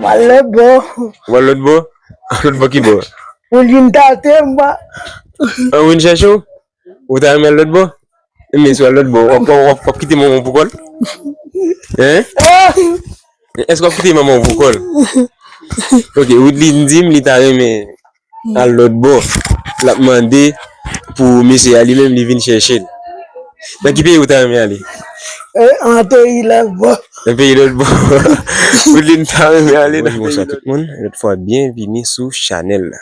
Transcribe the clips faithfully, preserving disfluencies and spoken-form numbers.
Al lòt bò. Ou al lòt bò? Lòt bò ki bò? Pou vin tate m pa. An, vin chèche w? Ou ta renmen al lòt bò? Men si w al lòt bò, w ap, w ap, w ap kite manman w pou kò l? Hein? Ah! Èske w ap kite manman w pou kò l? Ok, Widlin di m li ta renmen al lòt bò. L ap mande pou mesye a li menm li vin chèche l. Nan ki peyi ou ta renmen ale? Eh, an peyi lòt bò. Nan peyi lòt bò. Widlin ta renmen ale nan peyi lòt bò. Bonjou, bonswa tout moun. Yon lòt fwa, byenvini sou chanèl la.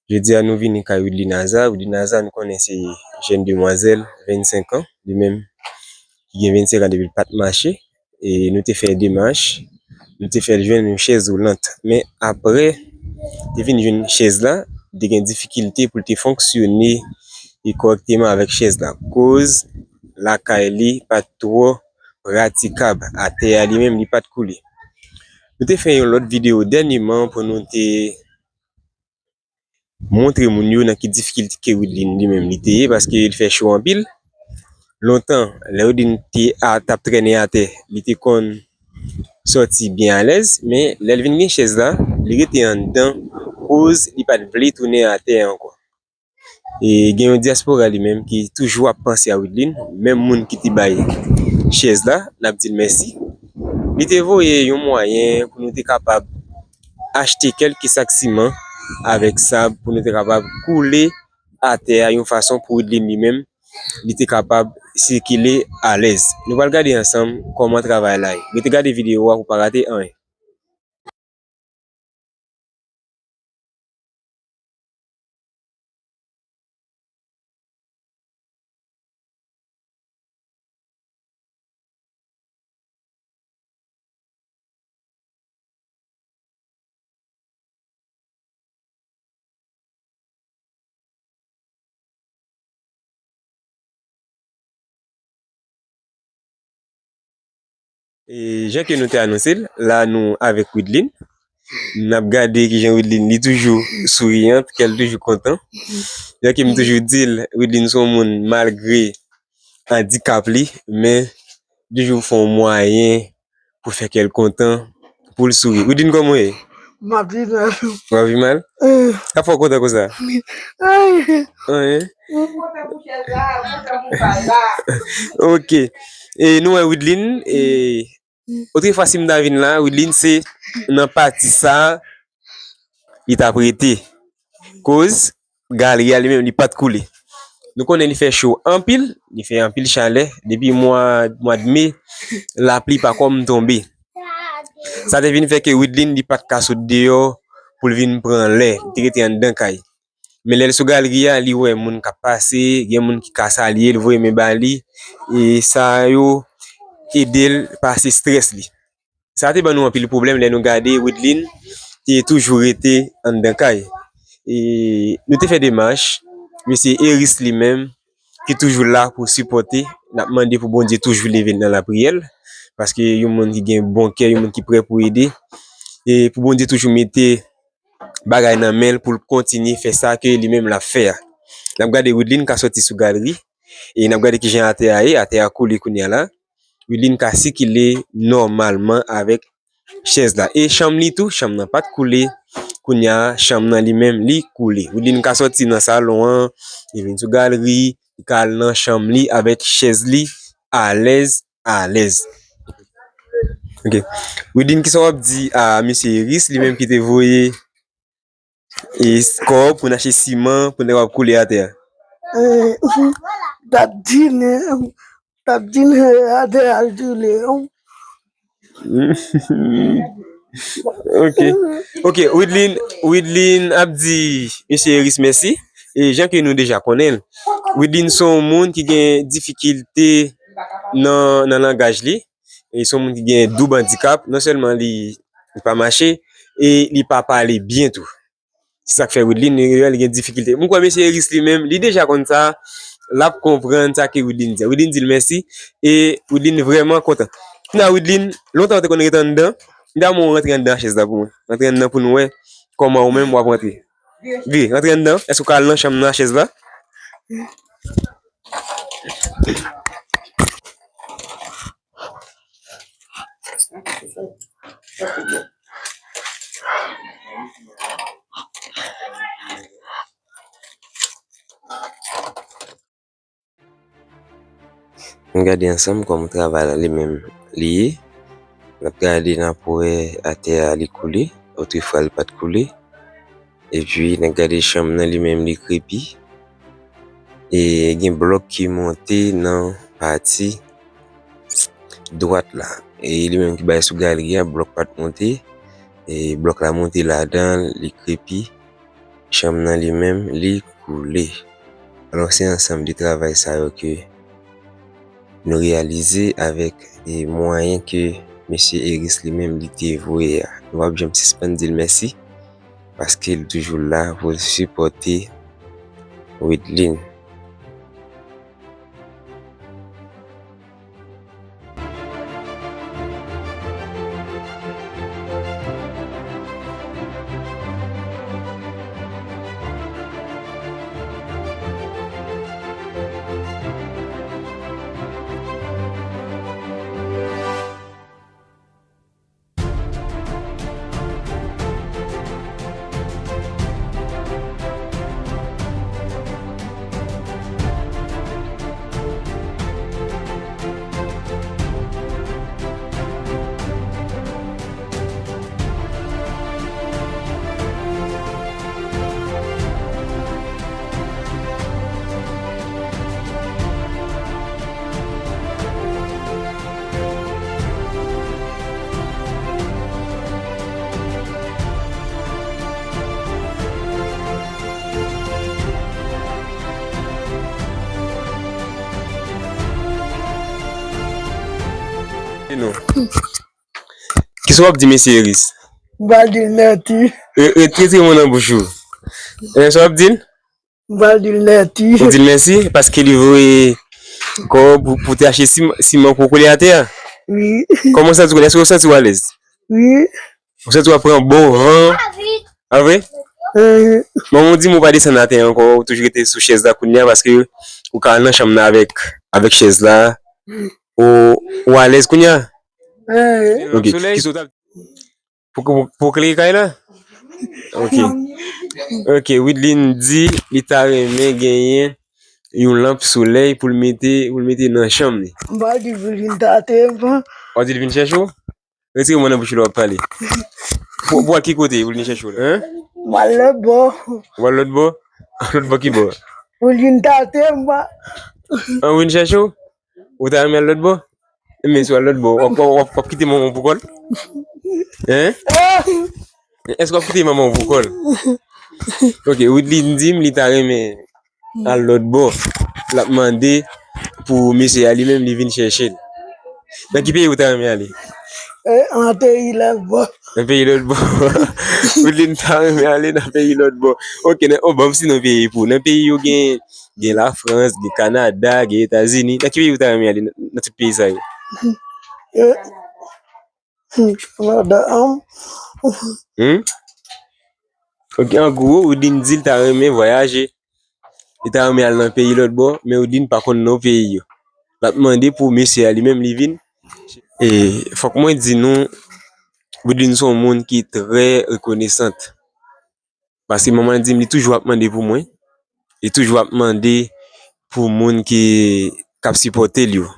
Jodi a, nou vini kay Widlin Aza. Widlin Aza, nou konnen se jèn demwazèl, vennsenk an, li menm, ki gen vennsenk an depi l pa t mache. E nou te fè demach, nou te fè l jwenn yon chèz woulant. Men apre, te vin jwenn chèz la, li te gen difikilte pou l te fonksyone e kòrèkteman avèk chèz la. Koz lakay li pa t twò pratikab. Atè a li menm, li pa t koule. Nou te fè yon lòt videyo dènyèman pou nou te montre moun yo nan ki difikilte ke Widlin li menm li te ye, paske li fè cho anpil. Lontan, lè Widlin te a, t ap trennen atè, li te konn sòti byen alèz, men lè l vin gen chèz la, li rete anndan, koz li pa t vle tounen atè ankò. E gen yon dyaspora li menm ki toujou ap panse a Widlin, menm moun ki te bay chèz la, n ap di l mèsi. Li te voye yon mwayen pou nou te kapab achte kèlke sak siman avèk sab pou nou te kapab koule atè a yon fason pou Widlin li menm, li te kapab sikile alèz. Nou pral gade ansanm kòman travay la ye. Rete gade videyo a pou w pa rate anyen. E jan ke nou te anonse l, la nou avèk Widlin. N ap gade kijan Widlin, li toujou souriyan, kè l toujou kontan. Jan ke m toujou di l, Widlin se yon moun, malgre andikap li, men toujou fè yon mwayen pou fè kè l kontan, pou l souri. Widlin, kòman w ye? M ap viv mal. W ap viv mal? Eh. Sa fè w kontan konsa? Ay. Anyen? Ou kontan pou chèz la, ou kontan pou pal la. Ok. E nou wè Widlin, e otrefwa si m ta vin la, Widlin se nan pati sa, li t ap rete. Koz, galri a li menm, li pa t koule. Nou konnen li fè cho anpil, li fè anpil chalè. Depi mwa, mwa de me, lapli pa kòm tonbe. Sa te vin fè ke Widlin, li pa t ka sot deyò pou l vin pran lè. Li te rete anndan kay. Men lè l sou galri a, li wè moun k ap pase, gen moun ki ka salye l, voye men ba li. E sa yo ede l pase estrès li. Sa te ban nou anpil pwoblèm lè nou gade Widlin te toujou rete anndan kay. E nou te fè demach, mesye Eris li menm, ki toujou la pou sipòte, n ap mande pou Bondye toujou leve l nan lapriyè l, paske yon moun ki gen bon kè, yon moun ki prè pou ede, e pou Bondye toujou mete bagay nan men l pou l kontinye fè sa ke li menm l ap fè a. N ap gade Widlin ka sòti sou galri, e n ap gade kijan atè a ye, atè a koule kounye a la. Widlin ka sikile nòmalman avèk chèz la. E chanm li tou, chanm nan pa t koule. Kounye a, chanm nan li menm, li koule. Widlin ka sòti nan salon an, li vin sou galri, li ka al nan chanm li avèk chèz li, alèz, alèz. Ok. Widlin, kisa w ap di a mesye Eris, li menm ki te voye e kòb pou n achte siman, pou n te kapab koule atè a? Eh, t ap di, t ap di atè a al toule. Ok. Ok, Widlin, Widlin ap di mesye Eris mèsi. E jan ke nou deja konnen l, Widlin se yon moun ki gen difikilte nan, nan langaj li. E se yon moun ki gen doub andikap. Non sèlman li, li pa mache, e li pa pale byen tou. Se sa k fè Widlin, li, li gen difikilte. Mwen kwè mesye Eris li menm, li deja konn sa, l ap konprann sa ke Widlin di a. Widlin di l mèsi, e Widlin vrèman kontan. Kounye a Widlin, lontan w te konn ret anndan, m ta renmen w rantre anndan chèz la pou mwen. Rantre anndan pou nou wè kòman ou menm w ap rantre. Vire, rantre anndan. Èske w ka al nan chanm nan a chèz la? N gade ansanm kòman travay la li menm li ye. N ap gade, n ap wè atè a li koule, otrefwa li pa t koule. Epi n ap gade chanm nan li menm li krepi. E gen blòk ki monte nan pati dwat la. E li menm ki bay sou galri a, blòk pa t monte. E blòk la monte ladan, li krepi. Chanm nan li menm, li koule. Alò, se ansanm de travay sa yo ke nou reyalize avèk, e, mwayen ke mesye Eris li menm li te voye a. Nou p ap janm sispann di l mèsi, paske l toujou la pou l sipòte Widlin. E nou. Kisa w ap di mesye Eris? M pral di l mèsi. Re-, retire mo nan bouch ou. E sa w ap di l? M pral di l mèsi. Ou di l mèsi paske li voye kò w pou, pou te achte sim-, siman pou w kole atè a? Wi. Kòman w santi w? Èske w santi w alèz? Wi. Ou santi w ap pran bon van? A vre? Ehe. Manman w di m ou pa desann atè ankò, ou toujou rete sou chèz la kounye a paske ou ka al nan chanm nan avèk, avèk chèz la. Ou, ou alèz kounye a? Ehe. Ok. Kisa w t ap Pou, pou, pou klere kay la? Ok. Ok, Widlin di li ta renmen genyen yon lanp solèy pou l mete, pou l mete nan chanm li. M pa di Widlin ta te pran. W ap di l vin chèche w? Retire men w nan bouch ou lè w ap pale. Pou, pou al ki kote Widlin chèche w la? Hein? M al lòt bò. W al lòt bò? Lòt bò ki bò? Widlin ta te pran. An, Widlin chèche w? Ou ta renmen al lòt bò? Men si w al lòt bò, w ap, w ap, w ap kite manman w pou kò l? Hein? Èske w ap kite manman w pou kò l? Ok, Widlin di m li ta renmen al lòt bò. L ap mande pou mesye a li menm li vin chèche l. Nan ki peyi ou ta renmen ale? Eh, nan peyi lòt bò. Nan peyi lòt bò. Widlin ta renmen ale nan peyi lòt bò. Ok, nan, oh, ban m si nan peyi pou. Nan peyi yo gen, gen Lafrans, gen Kanada, gen Etazini. Nan ki peyi ou ta renmen ale nan, nan tout peyi sa yo? Eh, hmm, Kanada, hmm. Hmm? Ok, an gwo, Widlin di l ta renmen vwayaje. Li ta renmen al nan peyi lòt bò, men Widlin pa konn non peyi yo. L ap mande pou mesye a li menm li vin. E fòk mwen di nou, Widlin se yon moun ki trè rekonesant. Paske manman l di m li toujou ap mande pou mwen. Li toujou ap mande pou moun ki, k ap sipòte l yo.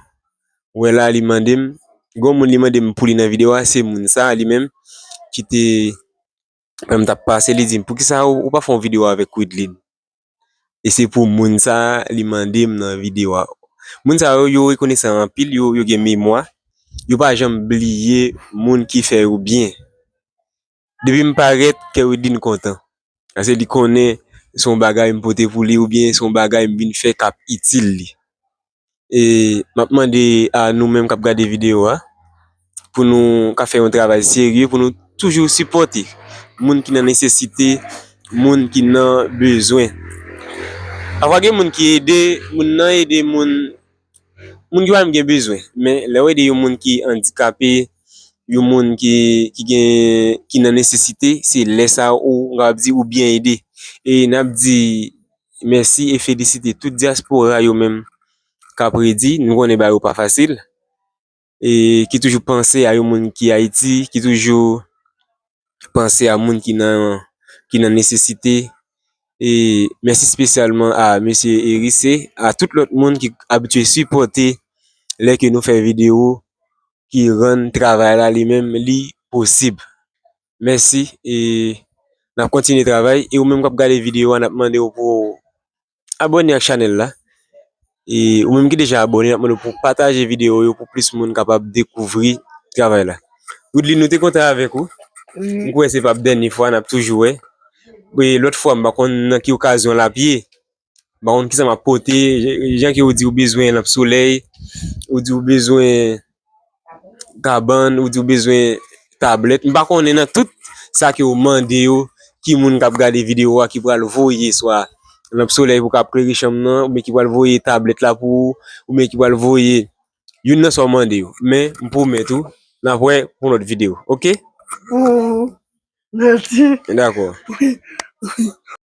Ou wè la, li mande m, gon moun li mande m pou li nan videyo a, se moun sa a li menm ki te, lè m t ap pase, li di m, "Poukisa ou, ou pa fè yon videyo avèk Widlin?" E se pou moun sa a li mande m nan videyo a. Moun sa yo, yo rekonesan anpil, yo, yo gen memwa. Yo pa janm bliye moun ki fè yo byen. Depi m parèt, kè Widlin kontan. Paske li konnen se yon bagay m pote pou li oubyen se yon bagay m vin fè k ap itil li. E m ap mande a nou menm k ap gade videyo a, pou nou ka fè yon travay serye, pou nou toujou sipòte moun ki nan nesesite, moun ki nan bezwen. Pafwa gen moun ki ede, moun nan ede moun, moun ki pa menm gen bezwen. Men lè w ede yon moun ki andikape, yon moun ki, ki gen, ki nan nesesite, se lè sa a ou, ou kapab di ou byen ede. E n ap di mèsi e felisite tout dyaspora yo menm k ap redi, nou konnen bagay yo pa fasil. E ki toujou panse a yon moun ki Ayiti, ki toujou panse a moun ki nan, ki nan nesesite. E mèsi espesyalman a mesye Erise, a tout lòt moun ki abitye sipòte lè ke nou fè videyo, ki rann travay la li menm li posib. Mèsi, e n ap kontinye travay. E ou menm k ap gade videyo a, n ap mande w pou w abòne ak chanèl la. E ou menm ki deja abòne, n ap mande w pou w pataje videyo yo pou plis moun kapab dekouvri travay la. Woodly, nou te kontan avèk ou. M kwè se p ap dènye fwa, n ap toujou wè. E lòt fwa, m pa konn nan ki okazyon l ap ye. M pa konn kisa m ap pote. Jan ke ou di ou bezwen lanp solèy, ou di ou bezwen kabann, ou di ou bezwen tablèt. M pa konnen nan tout sa ke ou mande yo, ki moun k ap gade videyo a ki pral voye swa lanp solèy pou ka klere chanm nan, oubyen ki pral voye tablèt la pou ou, oubyen ki pral voye youn nan sa w mande yo. Men, m pwomèt ou, n ap wè pou lòt videyo, oke? Oh, mèsi. Dakò. Wi, wi.